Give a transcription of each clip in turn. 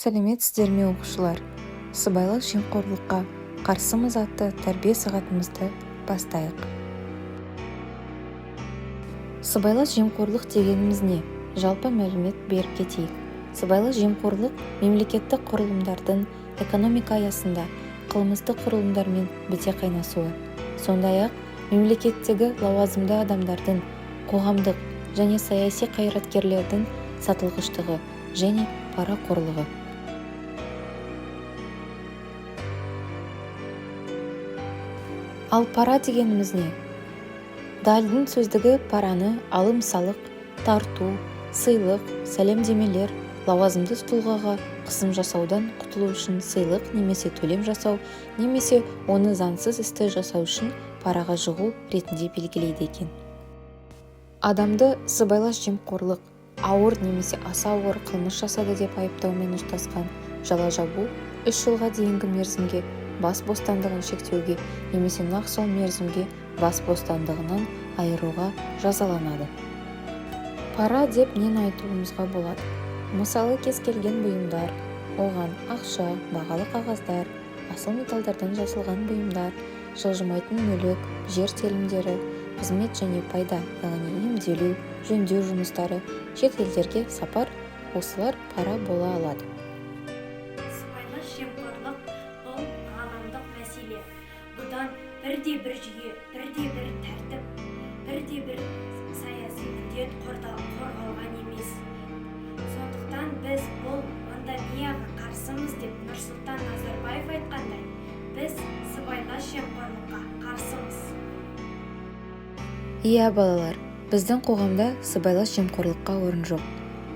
Сәлеметсіздер ме, оқушылар! Сыбайлас жемқорлыққа қарсымыз атты тәрбие сағатымызды бастайық. Сыбайлас жемқорлық дегеніміз не? Жалпы мәлімет беріп кетейік. Сыбайлас жемқорлық мемлекеттік құрылымдардың экономика аясында қылмыстық құрылымдармен біте қайнасуы, сондай-ақ мемлекеттегі лауазымды адамдардың, қоғамдық және саяси қайраткерлердің сатылғыштығы және парақорлығы. Ал пара дегеніміз не? Дальдың сөздігі параны алым-салық, тарту, сыйлық, сәлемдемелер, лауазымды тұлғаға қысым жасаудан құтылу үшін сыйлық немесе төлем жасау немесе оны заңсыз істі жасау үшін параға жығу ретінде белгілейді екен. Адамды сыбайлас жемқорлық, ауыр немесе аса ауыр қылмыс жасады деп айыптаумен ұштасқан жала жабу 3 жылға дейінгі мерзімге бас бостандығын шектеуге немесе нақ сол мерзімге бас бостандығынан айыруға жазаланады. Пара деп нені айтуымызға болады? Мысалы, кез келген бұйымдар, оған ақша, бағалы қағаздар, асыл металдардан жасалған бұйымдар, жылжымайтын мүлік, жер телімдері, қызмет және пайда, яғни емделу, жөндеу жұмыстары, шет елдерге сапар, осылар пара бола алады. Сыбайлас жемқорлық – бұл ғаламдық мәселе. Бұдан бірде бір жүйе, бірде бір тәртіп, бірде бір саяси міндет қорғалған емес. Сондықтан біз бұл пандемияға қарсымыз деп Нұрсұлтан Назарбаев айтқандай, біз сыбайлас жемқорлыққа қарсымыз. Иә, балалар, біздің қоғамда сыбайлас жемқорлыққа орын жоқ.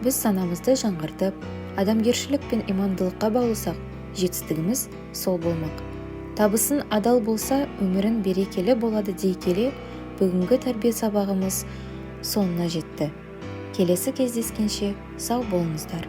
Біз санамызды жаңғыртып, адамгершілік пен имандылыққа баулысақ, жетістігіміз сол болмақ. Табысың адал болса, өмірің берекелі болады дей келе, бүгінгі тәрбие сабағымыз соңына жетті. Келесі кездескенше сау болыңыздар!